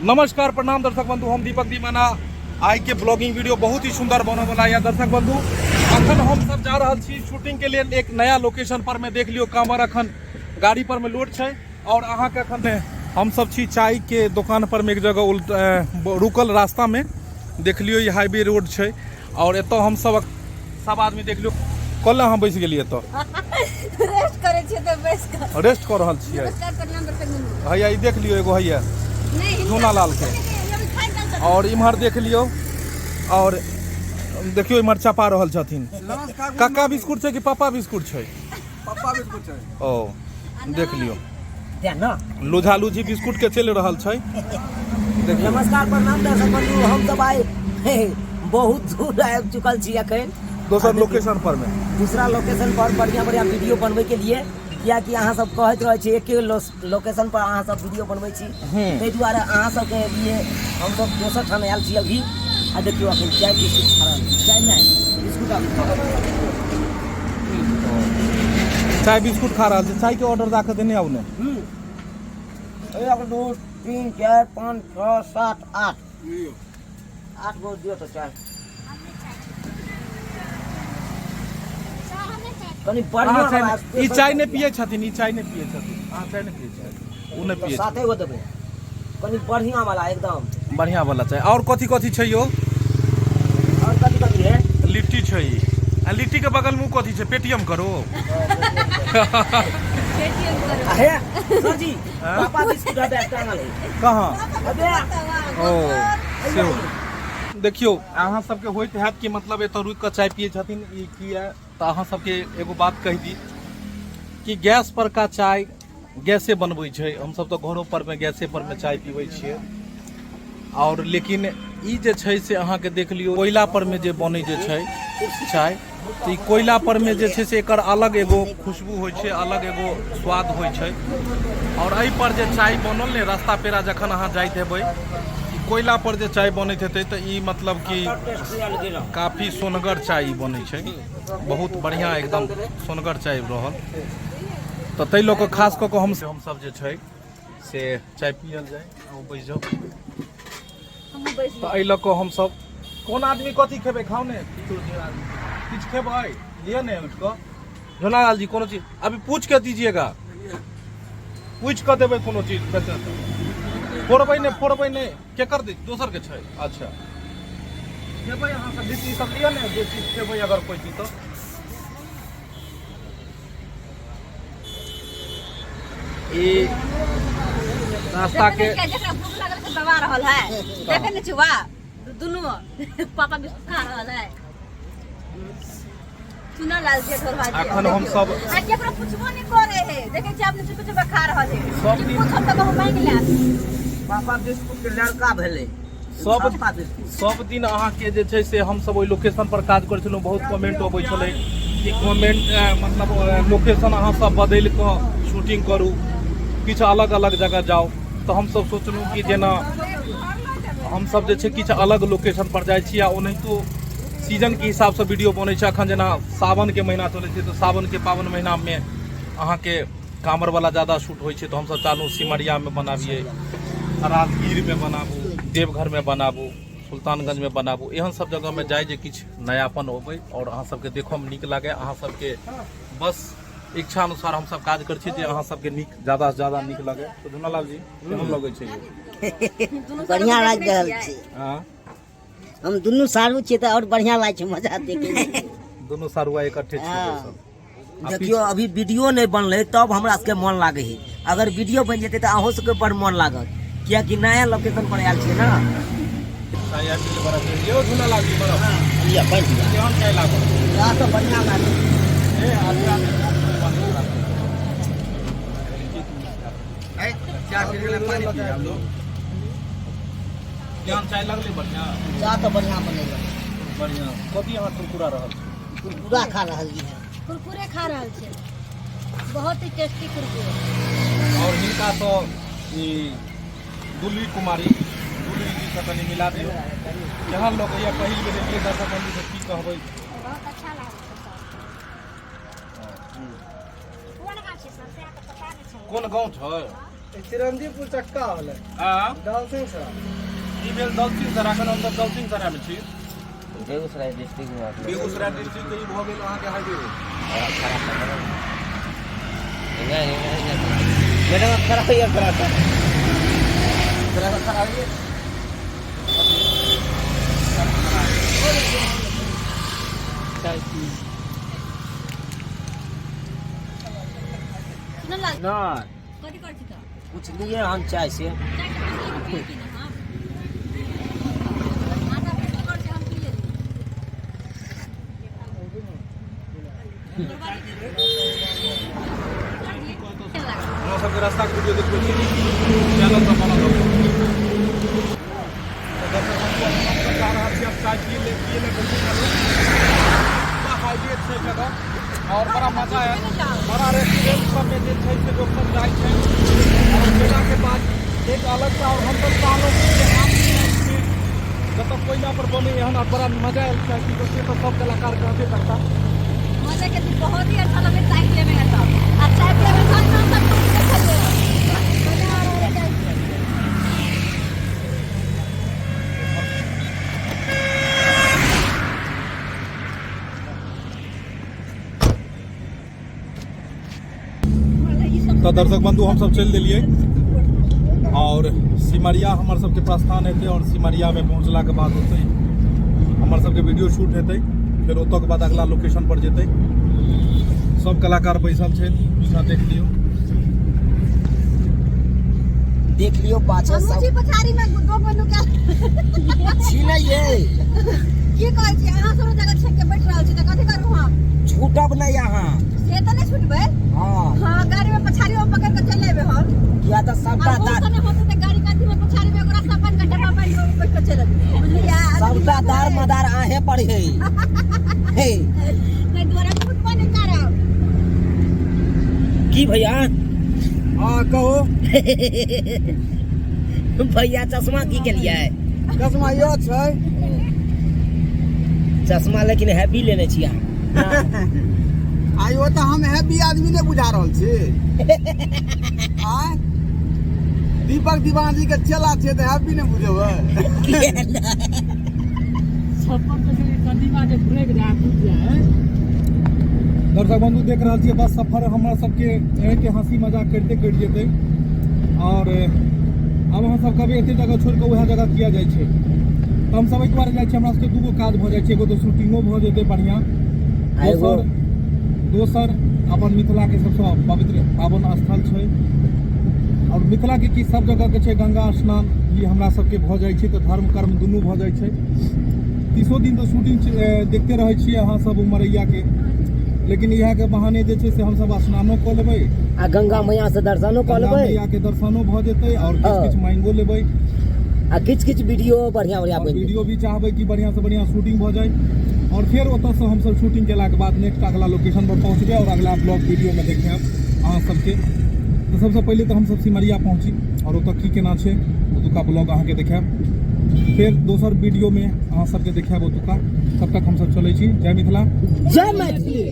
नमस्कार प्रणाम दर्शक बंधु, हम दीपक दीवाना। आइ के ब्लॉगिंग वीडियो बहुत ही सुंदर बने वाला है दर्शक बंधु। अखन हम सब जा रहल छी शूटिंग के लिए एक नया लोकेशन पर में। देख लियो कामर अखन गाड़ी पर में लोड छै और अहाँ के अखन हम सब छी चाय के दुकान पर में एक जगह रुकल रास्ता में। देख लियो ई हाईवे रोड छै और एतऽ हम सब सब आदमी देख लियो। कल अहाँ बैस गेलियै एतऽ? रेस्ट करै छियै तऽ बैस कऽ रेस्ट कऽ रहल छियै। नमस्कार प्रणाम दर्शक बंधु। हैया ई देख लियो एगो हैया नहि हिनका झूना लाल के। अभी खाइ काल तक। और इम्हर देख लियो और देखियो इम्हर चपा रहल छथिन। नमस्कार। काका बिस्कुट छै कि पापा बिस्कुट छै? पप्पा बिस्कुट छै। ओ देख लियो दे ना लुझा लुझी बिस्कुट के चलि रहल छै। देखियौ। नमस्कार प्रणाम दर्शक बंधु, हम सब आइ बहुत दूर आबि चुकल छी अखन दोसर लोकेशन पर में। दूसरा लोकेशन पर बढ़िया बढ़िया वीडियो बनबै के लिए, कियाकि अहाँ सब कहैत रहै छी एके लोकेशन पर अहाँ सब वीडियो बनबै छी, ताहि दुआरे अहाँ सबके लिए हम सब दोसर ठाम आयल छी अभी। आ देखियौ अखन चाय बिस्कुट खा रहल छी, चाय नहि बिस्कुट अभी खा रहल छी। चाय बिस्कुट खा रहल छी। चाय के ऑर्डर दऽ कऽ देने आउ ने। 1 2 3 4 5 6 7 8 8 गो दियौ तऽ चाय कनि बढ़िआँ अहाँ चाय वाला नहि- ई चाय नहि पियै छथिन, ई चाय नहि पियै छथिन। अहाँ चाय नहि पियै छथिन, ओ नहि पियै। साते गो देबै, कनि बढ़िआँ वाला एकदम बढ़िआँ वाला चाय। और कथी कथी छै यौ? और कथी कथी है? लिट्टी छै ई। आ लिट्टी के बगल में कथी छै? पेटीएम करो। पेटीएम करो। हे सर जी, हाँ? पापा बिस्कुट हबे टांगल है। कहाँ? हबे। ओ सेहो देखियौ अहाँ सबके होइत हैत कि मतलब एतऽ रुकि कऽ चाय पियै छथिन ई किया? तऽ अहाँ सबके एगो बात कहि दी कि गैस पर का चाय गैसे बनबै छै। हमसब तऽ घरो पर मे गैसे पर मे चाय पीबै छियै। और लेकिन ई जे छै से अहाँके देख लियौ कोयला पर मे जे बनै जे छै चाय, तऽ ई कोयला पर मे जे छै से एकर अलग एगो खुशबू होइ छै, अलग एगो स्वाद होइ छै। और एहि पर जे चाय बनल ने, रास्ता पेरा जखन अहाँ जाइत हेबै, ई कोयला पर जे चाय बनैत हेतै तऽ ई मतलब कि काफी सोनगर चाय ई बनै छै, बहुत बढ़िआँ एकदम सोनगर चाय रहल। तऽ ताहि लऽ कऽ खास कऽ कऽ हमसब जे छै से चाय पियल जाय। अहूँ बैस जाउ। तऽ एहि लऽ कऽ हमसब कोन आदमी कथी खेबै? खाउ ने, किछु खेबै लिअ ने उठि कऽ। झोलालाल जी कोनो चीज अभी पूछ के दीजिएगा, पूछ कऽ देबै कोनो चीज। फोड़बै नहि, फोड़बै नहि। केकर दै? दोसर के छै। अच्छा खेबै अहाँ सब लिट्टी सब लिअ ने, जे चीज खेबै अगर कोइ चीज तऽ। ई रास्ता के जकरा भूख लागल से दबा रहल है, देखे नहीं छुआ दुनू पापा बिस्कुट खा रहल है। चुना लाल के घर भाजी। अखन हम सब आ केकरो पूछबो नहीं करे है, देखे छी अपने चुप चुप खा रहल है। सब कि दिन- पूछब तऽ कहू मांगि लेत। पापा बिस्कुट के लड़का भेलै। सब पापा बिस्कुट। सब दिन अहाँके जे छै से हमसब ओहि लोकेशन पर काज करै छलहुँ। बहुत कमेंट अबै छलै कि कमेंट मतलब लोकेशन अहाँ सब बदलि कऽ शूटिंग करू, किछु अलग अलग जगह जाउ। तऽ हमसब सोचलहुँ कि जेना हमसब जे छै किछु अलग लोकेशन पर जाइ छी आ ओनाहितो सीजनके हिसाबसँ वीडियो बनै छै। अखन जेना सावनके महीना चलै छै तऽ सावनके पावन महीनामे अहाँके कामरवला ज्यादा शूट होइ छै, तऽ हमसब चाहलहुँ सिमरियामे बनाबियै, राजगीरमे बनाबू, देवघरमे बनाबू, सुल्तानगंजमे बनाबू, एहन सब जगहमे जाइ जे किछु नयापन अबै आओर अहाँ सबके देखऽमे नीक लागै। अहाँ सबके बस इच्छा अनुसार हमसब काज करै छी जे अहाँ सबके नीक ज्यादासँ ज्यादा नीक लगै। तऽ धुनालाल जी केहन लगै छै यौ? दुनू बढ़िया सारू लागि देखने रहल छियै? छै। हँ? हम दुनू सारू छियै तऽ आओर बढ़िया लागै छै मजा देखे मे। दुनू सारुआ इकट्ठे छियै। हँ। सब आ देखियौ अभी वीडियो नहि बनलै तब हमरा सबके मन लागै है, अगर वीडियो बनि जेतै तऽ अहूँ सबके बड़ मन लागत, कियाकि नया लोकेशन पर आयल छियै ना। चाय आबि गेलै बड़ा तेज। यौ झूलालाल जी बड़ा लिअ, बनि गेल। केहन चाय लागल? चाह तऽ बढ़िया लागल। ए आदमी आदमी चाय पी गेलै, पानी पी हम लोग। केहन चाय लगलै? बढ़िया। चाह तऽ बढ़िया बनेलक। बढ़िया। कथी अहाँ कुरकुरा रहल छी? कुरकुरा खा रहल छी। कुरकुरे खा रहल छै, बहुत ही टेस्टी कुरकुरे। और हिनका तऽ ई दुली कुमारी दुली जी से कनि मिला दियौ, केहन लगैया पहिल बेर एलियै दर्शक बंधु से की कहबै? बहुत अच्छा लागै छै सर। कोन गाँव छै सर, से तऽ पता नहि छै। कोन गाँव छै? चिरंजीपुर चक्का होलै। हाँ। दल सिंह सर। ई भेल दलसिंह सर। एखन हमसब दलसिंह सराय मे छी। बेगूसराय डिस्ट्रिक्ट में। बेगूसराय डिस्ट्रिक्ट के ई भऽ गेल अहाँके हाईवे रोड। मैडम, खड़ा होइए, खड़ा खड़ा खड़ा होइए। सुनल लाल। नहीं। कथी करै छी तऽ? पूछलिए हम चाय से। चाय के पूछलियै कि पी की ने हम? माता पी करै छै, हम पी लेली। हमरा सबके रास्ता के वीडियो देखबै छी, चैनल सब बनल रहू। तऽ दर्शक बंधु, हम सब जा रहल छी अब चाय पिए ले बैठे छलहुँ। बड़ा हाईवे छै जगह और बड़ा मजा आयल। बड़ा रेस्टोरेंट सबमे जे छै से लोक सब जाइ छै और गेलाके बाद एक अलग सा। और हमसब चाहलहुँ कि आब जतऽ कोयला पर बने एहन और बड़ा मजा आयल चाय पी कऽ, से तऽ सब कलाकार कहबे करता। मजा के भी बहुत ही अच्छा लगे चाय पिए में तब आ चाय पिए में साथ साथ सब कुछ देखलिए, मजा आ रहा है चाय पिए में। तऽ दर्शक बंधु, हमसब चलि देलियै और सिमरिया हमर सबके प्रस्थान हेतै और सिमरियामे पहुँचलाके बाद ओतै हमर सबके वीडियो शूट हेतै। फेर ओतऽके बाद अगला लोकेशन पर जेतै। सब कलाकार बैसल छै, पीछा देख लियौ। देख लियौ पाछे। हमहूँ सब छी पछाड़ी में दो बंधु के। छी नहीं ये। की कहै छी अहाँ? सब जगह छेक के बैठ रहल छी तऽ कथी करू हम? छूटब नहीं अहाँ। से तऽ नहि छुटबै। हाँ। हाँ, गाड़ी में पछाड़ी में पकड़ के चलि एबै हम। किया तऽ सबटा आ बहुत दार नहि होतै तऽ गाड़ी के अथी में पछाड़ी में एगो रास्ता बन के डब्बा बन के बैठ के चलि एबै, बुझलियै? सबटा दार मदार आहें पर है हे। ताहि दुआरे छुटबो नहि करब। की भैया? हाँ, कहो। भैया, चश्मा की केलिए? चश्मा यो छै। चश्मा लेकिन हैवी लेने छी अहाँ। आइयो तऽ हम हैवी आदमी नहि बुझा रहल छी? आय दीपक दीवान जी के चेला छियै तऽ हैवी नहि बुझेबै? दर्शक बंधु, देख रहल छियै, बस सफर हमर सबके एहिके हंसी मजाक करिते कटि जेतै। और आब अहाँ सब कहबै, एते जगह छोड़ि कऽ उएह जगह किया जाइ छै? तऽ हमसब एहि दुआरे जाइ छियै, हमरा सबके दूगो काज भऽ जाइ छै। एगो तऽ शूटिंगो भऽ जेतै बढ़िआँ। आ एगो दोसर दोसर अपन मिथिलाके सबसँ पवित्र पावन स्थल छै और मिथिलाके की सब जगहके छै, गंगा स्नान ई हमरा सबके भऽ जाइ छै, तऽ धर्म कर्म दुनू भऽ जाइ छै। 30 दिन तऽ शूटिंग देखते रहै छियै अहाँ सब उमरैयाके, लेकिन इएहके बहाने जे छै से हमसब स्नानो कऽ लेबै आ गंगा मैया से दर्शनो कऽ गंगा लेबै। मैयाके दर्शनो भऽ जेतै और किछु किछु मांगिओ लेबै। आ किछु किछु वीडियो बढ़िया बढ़िया और बनि जेतै। वीडियो भी चाहबै कि बढ़िआँ से बढ़िआँ शूटिंग भऽ जाय और फेर ओतऽसँ हमसब शूटिंग केलाके बाद नेक्स्ट अगला लोकेशन पर पहुँचबै और अगला ब्लॉग वीडियोमे देखायब अहाँ सबके। तऽ सबसँ पहिले तऽ हमसब सिमरिया पहुँची और ओतऽ की केना छै, ओतुका ब्लॉग अहाँके देखायब। फेर दोसर वीडियोमे अहाँ सबके देखायब ओतुका। तब तक हमसब चलै छी। जय मिथिला। जय मैथिली।